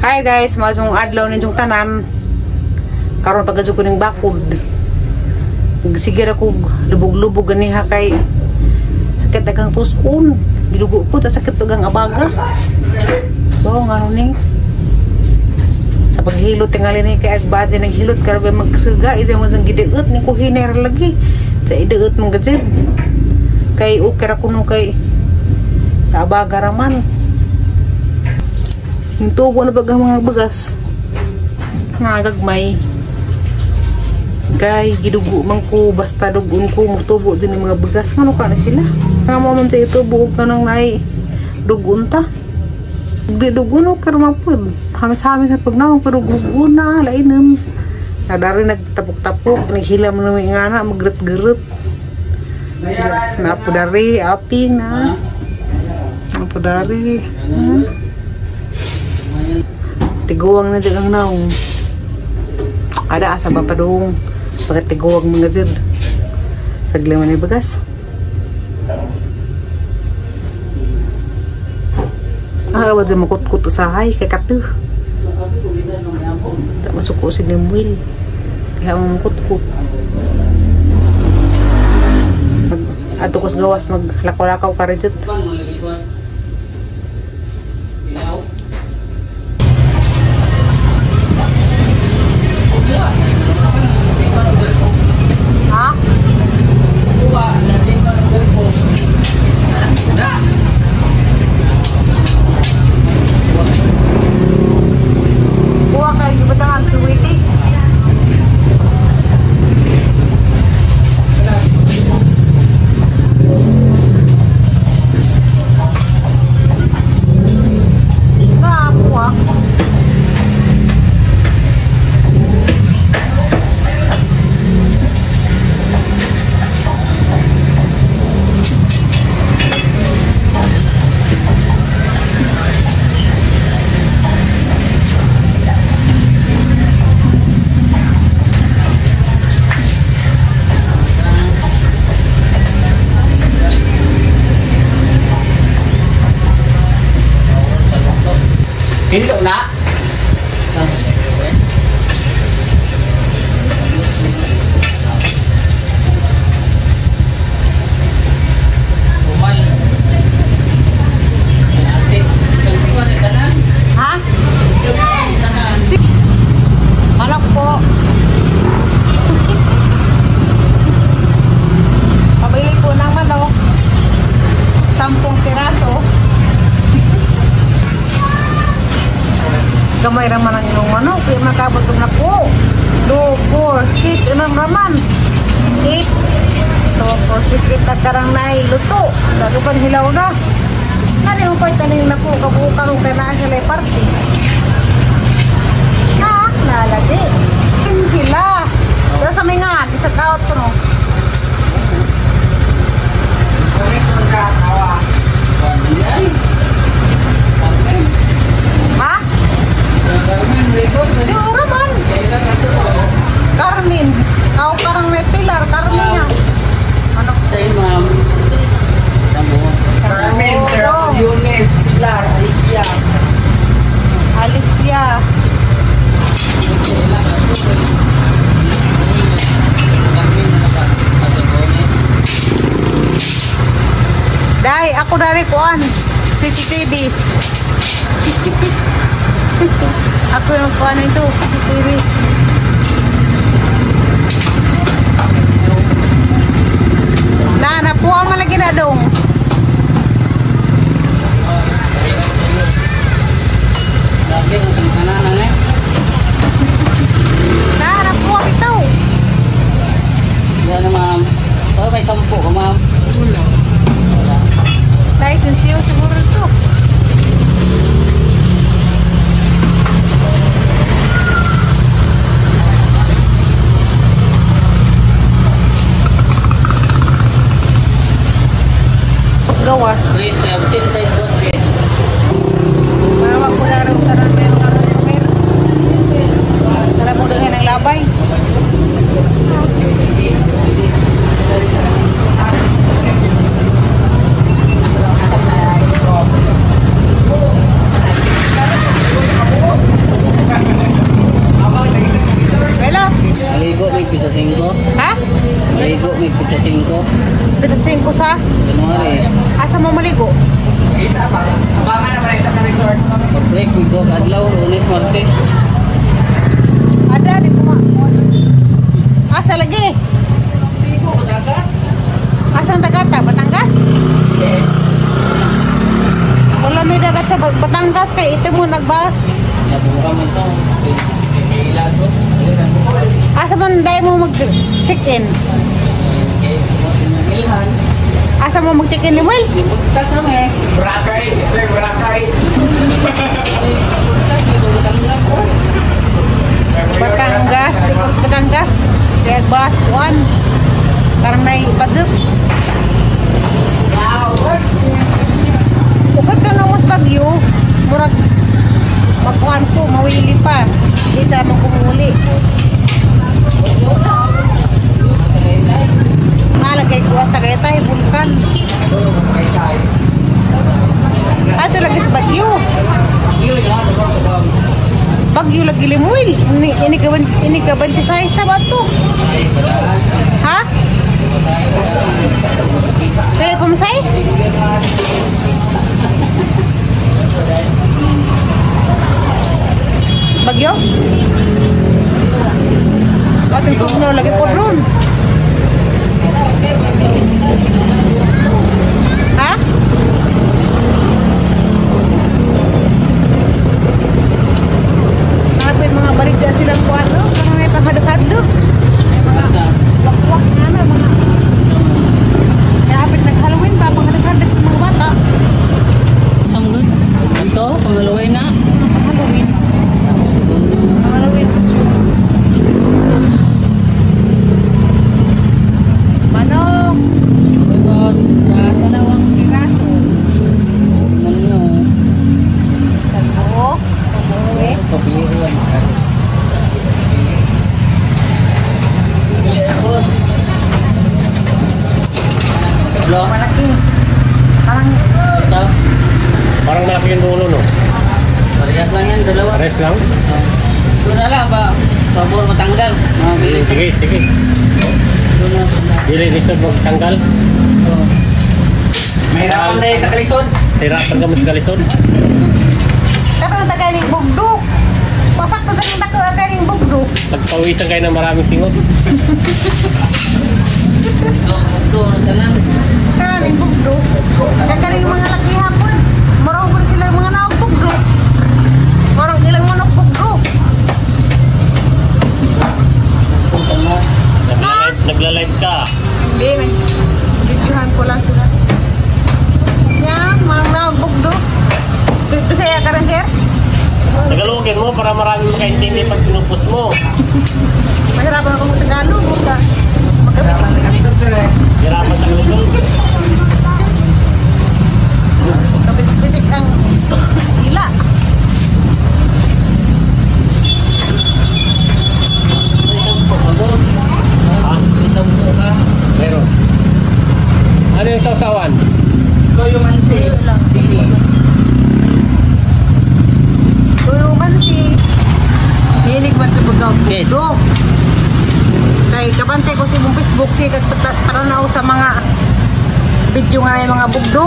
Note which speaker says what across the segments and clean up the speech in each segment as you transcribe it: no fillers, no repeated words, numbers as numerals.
Speaker 1: Hi guys, maayong adlaw ninyong tanan. Karon pagkadyo ko ning bakod. Sige ra ko lubog-lubog ganiha kay sakit agang puson. Gidugo ko ta sakit agang abaga. Bawo nga ni. Sa paghilot tingali ni kay agbadya naghilot karabe magsuga ida mo sang gidiut ni ko hiner lagi. Sa idiut man gajud. Kay okay ra kuno kay sa abaga ra man. Yung tubo na baga mga bagas nagagmay kay gidugo man ko basta dugon ko mutubo din yung mga bagas ngano ka na sila nga mo man sa itubo ka nang naay dugon ta di dugon o karmapod hamis-hamis sa pagnaong pero dugon na lainom nadari nagtapok-tapok naghila mo naman nga na magret-geret napudari aping na napudari. Tiguang na dyan ang naong. Ada asa ba pa doong pagkat tiguang mga dyan. Sagli man ay bagas. Ah, wala dyan makutkut usahay kay katuh. Tak masuk ko si Nemuel. Kaya makutkut. Ato ko sa gawas maglakaw-lakaw ka rin dyan. Ha? Kuha kayo gibutangan si Witis. Na, kuha.
Speaker 2: Hilo na.
Speaker 1: Ha? Manok po. Pabili po ng manok. 10 piraso. Gamay raman ang inyong manok. Kaya makabot na po. 2, 4, 6. Anong raman? 8. 2, 4, 6, 8. Nagkarang nailuto. Dagupan hilaw na. Nani mo pa'y taning na po. Kabukang kanaan sila party. Ha? Nalagi. Sila. Pero sa may nga. Isa kaut ko no. Ha? Di ura man. Carmen. Ako parang may pilar. Carmen nga. Ano?
Speaker 2: Ma'am. Carmen, Sir Yunes, Pilar, Alicia.
Speaker 1: Alicia. Dai, ako dari kuan. CCTV. Ako yung kuan ito, CCTV. Na, napuha man lagi na dong. Na, napuha ito.
Speaker 2: Yan na ma'am. Oh, may 10 ka ma'am. Wala.
Speaker 1: License yun siguro ito. Gawas.
Speaker 2: Please, 75.
Speaker 1: Mawag ko na rin tanan may mga customer. Tara mo daghan ang labay. Usa?
Speaker 2: January.
Speaker 1: Asa mo maligo?
Speaker 3: Abangan naman isa ka resort.
Speaker 2: Pag-break, we go adlaw, Lunes, Martes.
Speaker 1: Ada, di ko ma... Asa lagi?
Speaker 2: Pigo, dagat.
Speaker 1: Asa ang dagata? Batangas?
Speaker 2: Hindi.
Speaker 1: Wala may dagat sa Batangas kay ito mo nagbas.
Speaker 2: Nabuka mo ito. Kay Ilago.
Speaker 1: Asa man dahil mo mag-check-in?
Speaker 2: Kay Ilhan.
Speaker 1: Asa mo mag-check-in, Limuel?
Speaker 2: Ibugtas kami.
Speaker 3: Boracay, ito yung Boracay.
Speaker 2: Ibugtas, may Batangas.
Speaker 1: Batangas, di ko Batangas. Kaya bus, kuan. Parang may budget. Ugat na mas bagyo, murag magkuan ko, mawili pa. Di sa mo kumuli. Nalagay ko as Tagaytay, Vulcan. Ah, talaga sa Bagyo. Bagyo lagi limuil. Ini ini kaban ini kaban size ta ba to? Ha? Kaya pamasay? Bagyo? Ating tugno lagi po ron. Ha? Hanapin mga baligya silang kuwan, no? Parang may panghadok-hadok. May mga wakwak nga na, mga... Kaya hapit nag-Halloween ba, panghadok-hadok sa mga bata.
Speaker 2: Samgod. Ito, pangalaway na.
Speaker 1: Halloween. Halloween costume. Manok!
Speaker 2: Boss,
Speaker 1: Dalawang piraso.
Speaker 2: ano,
Speaker 1: Isang buo. Uwi.
Speaker 2: Pabiruan. Boss. Lo,
Speaker 1: Malaki. Parang
Speaker 2: ito.
Speaker 4: Parang malaki yung dulo, no?
Speaker 2: Parehas lang yan, dalawa.
Speaker 4: Pares lang?
Speaker 2: Doon na lang, ba? Pabor matanggal. Mabilis.
Speaker 4: Sige, sige.
Speaker 2: Doon na.
Speaker 4: Dili, lisod magtanggal.
Speaker 2: Oh.
Speaker 3: Mahirapan tayo sa kalisod.
Speaker 4: Sira pag gamot sa kalisod.
Speaker 1: Katong tagaling bugdok. Pasak to galing dako galing bugdok.
Speaker 4: Pagpawisan kayo ng maraming singot.
Speaker 2: Ito, ito, na lang.
Speaker 1: Kaning bugdok. Kagaling mga laki hapon. Marong po sila yung mga naog bugdok. Marong ilang manok bugdok.
Speaker 2: Punta mo.
Speaker 4: Nagla-live ka.
Speaker 1: Hindi, may videohan ko lang sila. Ya, marong naog bugdok. Bisaya ka rin, sir?
Speaker 4: Tagalogin mo para maraming makaintindi pag pinupus mo.
Speaker 1: Mahirapan ako mag-Tagalog. Magkapitik-pitik.
Speaker 4: Hirapan sa kalisod.
Speaker 1: Kapitik-pitik ang ila.
Speaker 2: May sampo ka, boss.
Speaker 4: Ha?
Speaker 2: May sampo ka.
Speaker 4: Meron. Ano yung sausawan?
Speaker 3: Ito yung mansi. Sili.
Speaker 1: Tuyo man si Hilig man sa pagkabugdo. Kay kabante ko sa imong Facebook si kag paranaw sa mga video nga na yung mga bugdo.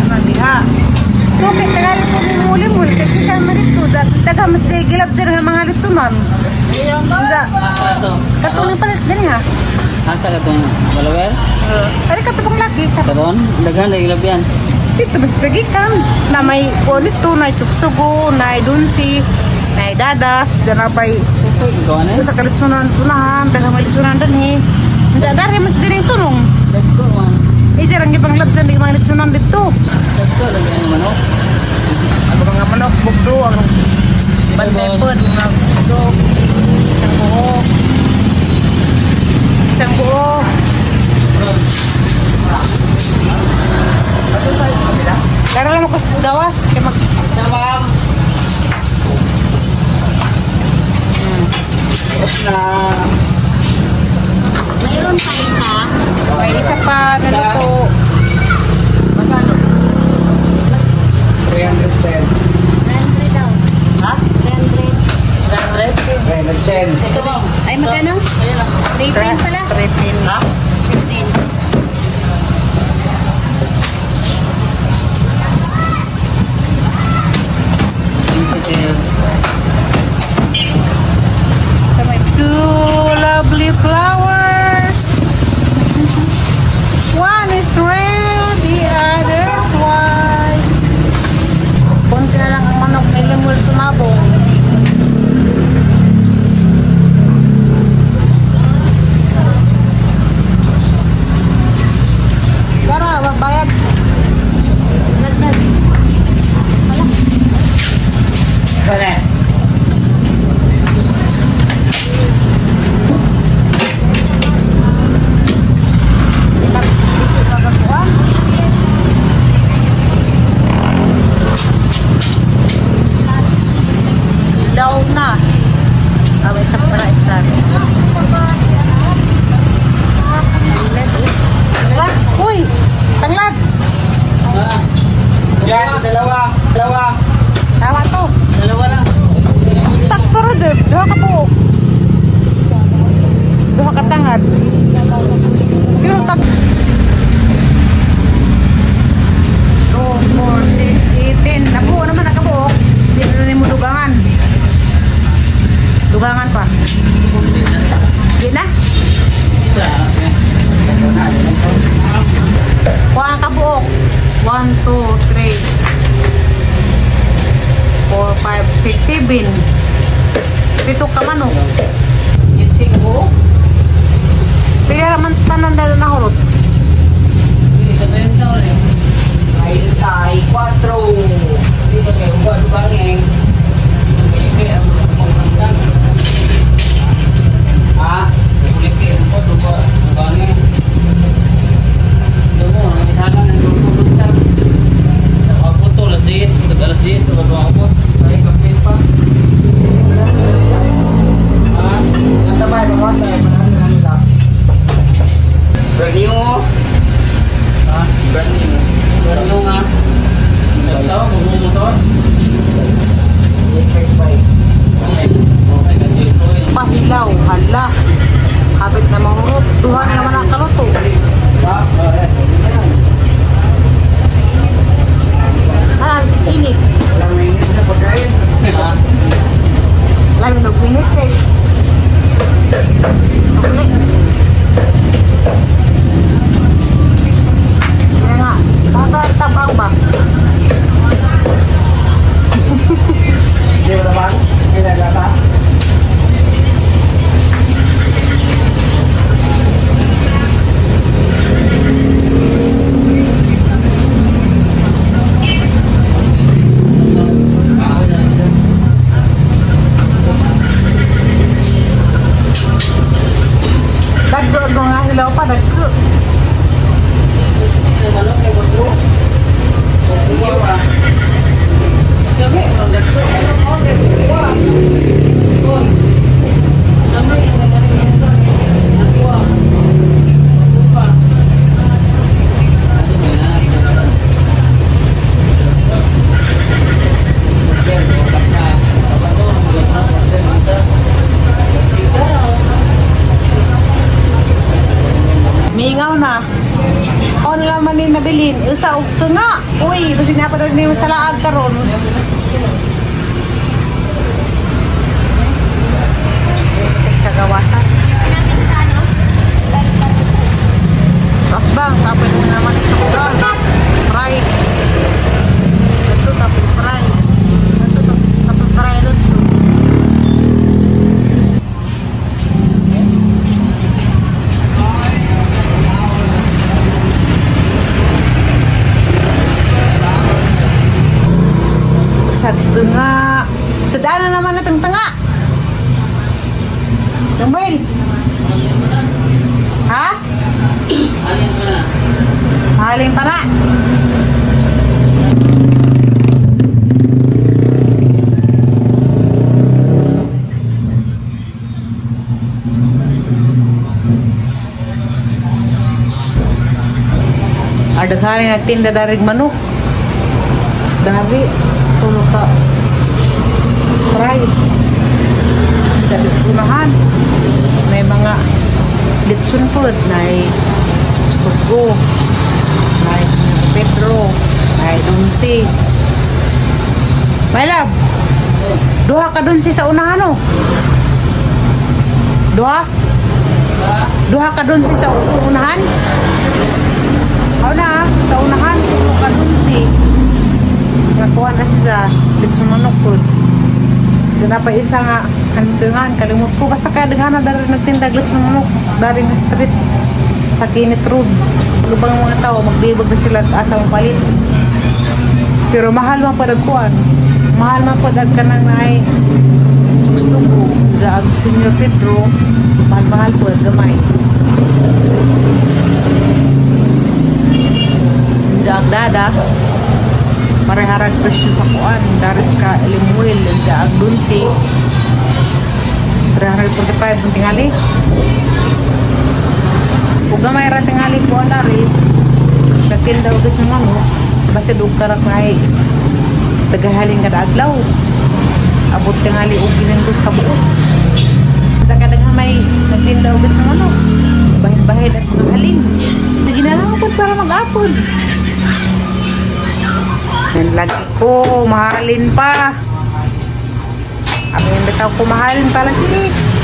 Speaker 1: Ano diha? So kay Tagalog ko ni muli muli kay kita man dito daghan man sa gilab sir nga mga litsuman. Unsa
Speaker 2: Asa to?
Speaker 1: katong palit gani ha?
Speaker 2: Asa ka itong balawer?
Speaker 1: Ari katong laki sa
Speaker 2: Karon, daghan na ilab yan.
Speaker 1: dito ba sa gikan na may kuan dito na chuksugo, na dunsi, na dadas, dyan pay
Speaker 2: Ikaw ano?
Speaker 1: sa kalitsunan sunahan, daghang may litsunan dinhi. Unsa dari mas dining tunong.
Speaker 2: Dagko man.
Speaker 1: Isa lang gipanglabsan di mga litsunan dito.
Speaker 2: Dagko lagi ang manok.
Speaker 1: Ang mga manok bugdo ang bantay pod mga bugdo. Isang buo. Isang buo. Kara lang ako sa gawas kay mag
Speaker 2: Sa ma'am.
Speaker 3: Na.
Speaker 1: Mayroon pa isa. May isa pa na luto.
Speaker 2: Magkano?
Speaker 3: 310.
Speaker 5: 300 daw.
Speaker 2: Ha?
Speaker 5: 300.
Speaker 2: 300?
Speaker 3: 310.
Speaker 2: Ito ma'am.
Speaker 5: Ay, magkano?
Speaker 2: Ayan ah.
Speaker 5: 310 pala.
Speaker 1: 310.
Speaker 2: Ha? 15. Thank you, sir.
Speaker 1: So may two lovely flowers. One is red, the other's white. Kunti na lang ang manok ni Lemuel sumabong. Tara, magbayad.
Speaker 2: Wala.
Speaker 1: Kita magagawa. Daw na. Ah, may surprise na. Tanglad! Uy! Tanglad!
Speaker 2: Ah,
Speaker 3: Yan, dalawa. Dalawa.
Speaker 1: Tama to.
Speaker 2: dalawa lang.
Speaker 1: Sakto ro dun. Duha ka po. Duha ka tangad. Pero tag... 2, 4, 6, 8, 10. Nabuo naman, nakabuo. Hindi na rin mo dugangan. Dugangan pa. Hindi na. Kuha ka buok. 1, 2, 3, 4, 5, 6, 7. Pito ka manok.
Speaker 2: Yun sila buo.
Speaker 1: Pila raman tanan na nahurot.
Speaker 2: Isa na yun daw eh.
Speaker 3: Ay, tay, 4.
Speaker 2: Hindi pa kayo uga dugang eh. Hindi ang magtangtang.
Speaker 3: Ha?
Speaker 2: Ulit kayo po duga dugang eh. Dumo, ang isa lang ang tutulog sa. Nakabot to alas 10, alas 10, bago ako.
Speaker 3: Ay, kapit pa.
Speaker 2: Ha?
Speaker 3: Ang sabay, mga tayo, marami na nila. Brand new.
Speaker 2: Ha?
Speaker 3: Brand new.
Speaker 2: Ganun nga. Ito, bumumotor.
Speaker 3: Electric bike.
Speaker 2: Okay. Okay, kasi ito eh.
Speaker 1: Pahilaw, hala. Kapit na mahurot. Duha na naman ang kaluto.
Speaker 3: Ba? Oh, eh. Ayan.
Speaker 1: Hala, si init.
Speaker 3: Walang mainit sa pagkain.
Speaker 2: Ha?
Speaker 1: Lalo nag init kay. Sukli. Kaya nga, baka tabang ba?
Speaker 3: Hindi mo naman. Pinagata.
Speaker 1: Dagko ang mga hilaw pa, dagko. Mingaw na. On laman ni nabilin. Usa og tunga. Uy, basi na pa ni sa laag karon. Tapos kagawasan. Sakbang, tapos mo naman ito. Fry. Ito tapos fry. Ito tapos fry ito. Sa tunga. Sudaan na naman itong tunga. Samuel. Ha? Mahalin pa na. Adaghani nagtinda darig manok. Dari tulo ka fry. Sa litsunahan. May mga litsun pod na Rodrigo, may Senyor Pedro, may Dunsi. My love, duha ka Dunsi sa unahan, oh. Duha? Duha ka Dunsi sa unahan? Ako na, sa unahan, tulo ka Dunsi. Nakuha na siya sa litson manok po. Diyan na pa isa nga, ano nga, kalimut ko. Basta kaya daghan na dari nagtindag litson manok. Dari nga street sa Kenneth Road. Ibang mga tao, magdibag na sila at asa palit. Pero mahal man pa kuan. Mahal man pa ka nang naay Chooks-to-Go. Sa Senyor Pedro, mahal-mahal po gamay. Sa Dadas, pareharag presyo sa kuan. Daris ka Limuel, sa Dunsi. 345 ang tingali. Ug gamay ra tingali kuan dari. Nagtinda og sa manok, basta dug karak na tagahalin kada adlaw. Abot tingali og 500 ka buok. Sa kadaghan may nagtinda og sa manok. Bahin-bahin at mga halin. Sige na lang po para mag-apod. Yan lagi ko, mahalin pa. Amin bitaw ko mahalin pa lagi.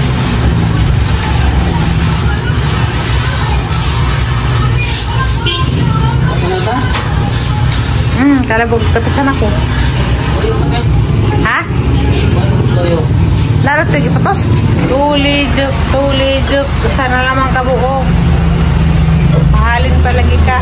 Speaker 2: Ano ta?
Speaker 1: Kalabog tapisan ako. Ha?
Speaker 2: Tuyo.
Speaker 1: Laro to ipatos. Tuli juk, tuli juk. Sana lamang kabuo. Mahalin pa lagi ka.